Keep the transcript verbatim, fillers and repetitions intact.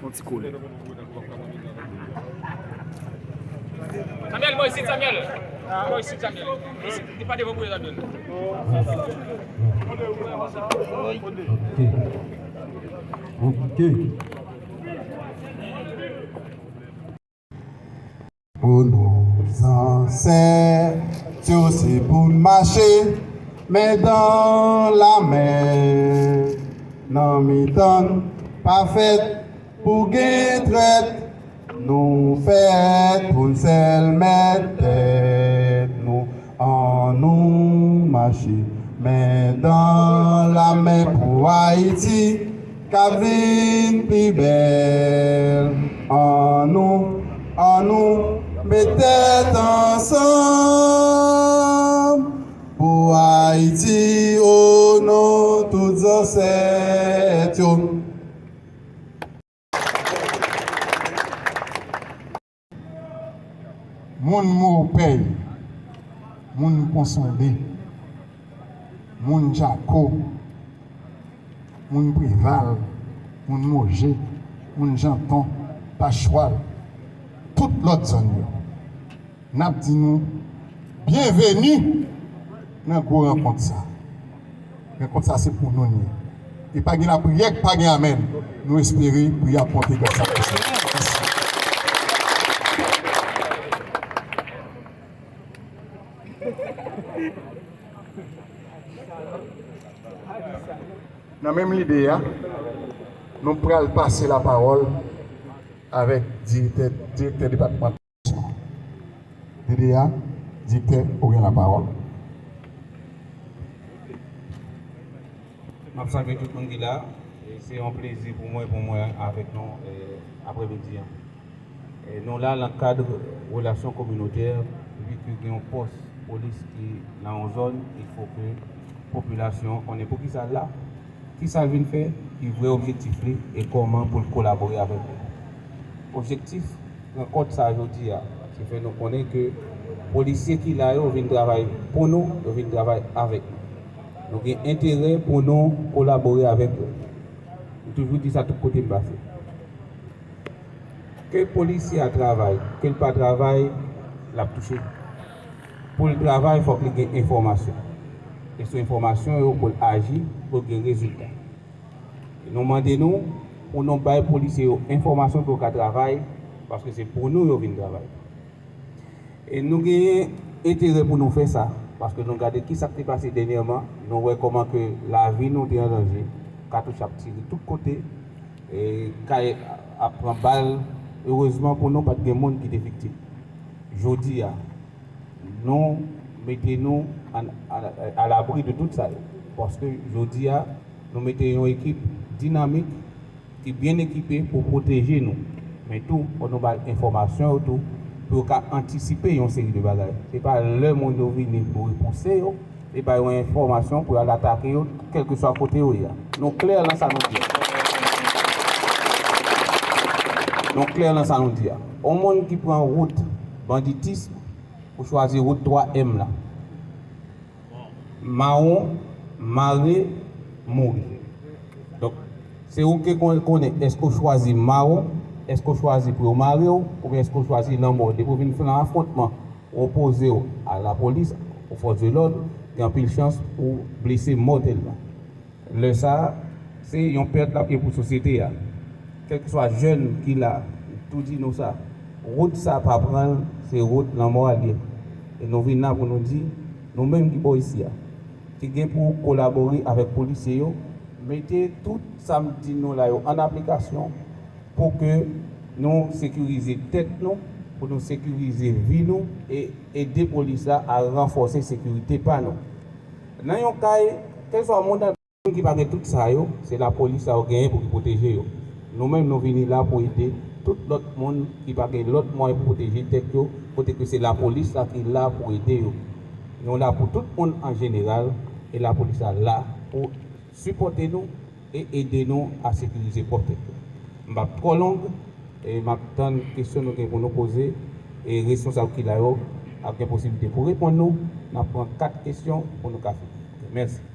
Yon ti koulè. Samuel, mwen isit, Samuel. Mwen isit, Samuel. Mwen isit. Li pa devan pou Samuel. Ok. Ok. Pou nou zansèt yo, se pou n mache men dan lamen. Nan mitan n pa fèt pou gen trèt. Nou fèt pou n sèl mèt tèt nou. Annou mache men dan lamen pou Ayiti ka vin pi bèl. Annou, annou met tèt ansanm pou Ayiti, o non tout zansèt yo. Moun Mopèy, moun Ponsonde, moun Jako, moun Preval, moun Moje, moun Janton, Pachwal, tout lòt zòn yo. N ap di nou byenveni nan gwo rankont sa. Rankont sa se pou nou l ye. E pa gen lapriyè k pa gen amèn. Nou espere priyè ap monte gras a Bondye. Mèsi. Nan menm lide a, nou pral pase lapawòl avèk direktè, direktè depatman. D D A, direktè, ou gen lapawòl. M ap salye tout moun ki la. E se yon plezi pou mwen, pou mwen avèk nou, e, aprèmidi an. E nou la nan kad relasyon kominotè, vi ke gen yon pòs polis ki nan yon zòn, il fo ke popilasyon an konnen poukisa l la, kisa l vin fè, ki vrè objektif li, e kòman pou l kolabore avèk nou. Objektif rankont sa jodi a, se fè nou konnen ke polisye ki la yo vin travay pou nou, yo vin travay avèk nou. Nou gen enterè pou nou kolabore avèk yo. M toujou di sa tout kote m pase. Ke polisye a travay, ke l pa travay, l ap touche. Pou l travay, fòk li gen enfòmasyon. E sou enfòmasyon yo pou l aji, pou l gen rezilta. E nou mande nou pou nou bay polisye yo enfòmasyon pou yo ka travay, paske se pou nou yo vin travay. E nou genyen enterè pou nou fè sa, paske nou gade kisa k te pase dènyèman, nou wè kòman ke lavi nou te an danje, katouch ap tire tout kote, e kay ap pran bal. Erezman pou nou, pa t gen moun ki te viktim. Jodi a, nou mete nou an, a, alabri de tout sa yo. Paske jodi a, nou mete yon ekip dinamik ki byen ekipe pou pwoteje nou. Men tou, fò nou ba l enfòmasyon yo tou, pou yo ka antisipe yon seri de bagay. Se pa lè moun yo vini pou repouse yo, se ba yo enfòmasyon pou y al atake yo, kèlkeswa kote yo ye a. Nou klè nan sa nou di a. Nou klè nan sa nou di a. Yon moun ki pran wout banditis, ou chwazi wout twa M la. Mawon, mare, mouri. Donk, se ou ki kon-, konnen, èske w chwazi mawon, èske w chwazi pou yo mare w, oubyen èske w chwazi lanmò? Depi w vin fè yon afwontman, w opoze w a lapolis, o fòs de lòd, gen anpil chans pou w blese mòtèlman. Lè sa a, se yon pèt l ap ye pou sosyete a. Kèlkeswa jèn ki la, m tou di nou sa, wout sa pa pran l, se wout lanmò a l ye. E nou vin la pou nou di, nou menm ki bò isi a, ki gen pou kolabore avèk polisye yo, mete tout sa m di nou la yo an aplikasyon pou ke nou sekirize tèt nou, pou nou sekirize vi nou e ede polis la a ranfòse sekirite pa nou. Nan yon kay, kèlkeswa moun moun ki pa gen tout sa yo, se lapolis la yo genyen pou ki pwoteje yo. Nou menm, nou vini la pou ede tout lòt moun ki pa gen lòt mwayen pou pwoteje tèt yo, kote ke se lapolis la ki la pou ede yo. Nou la pou tout moun an jeneral, e lapolis la la pou sipòte nou e ede nou a sekirize pwòp tèt yo. M p ap twò long, e m ap tann kesyon nou gen pou nou poze, e responsab ki la yo ap gen posiblite pou reponn nou. N ap pran kat kesyon pou nou ka fini. Mèsi.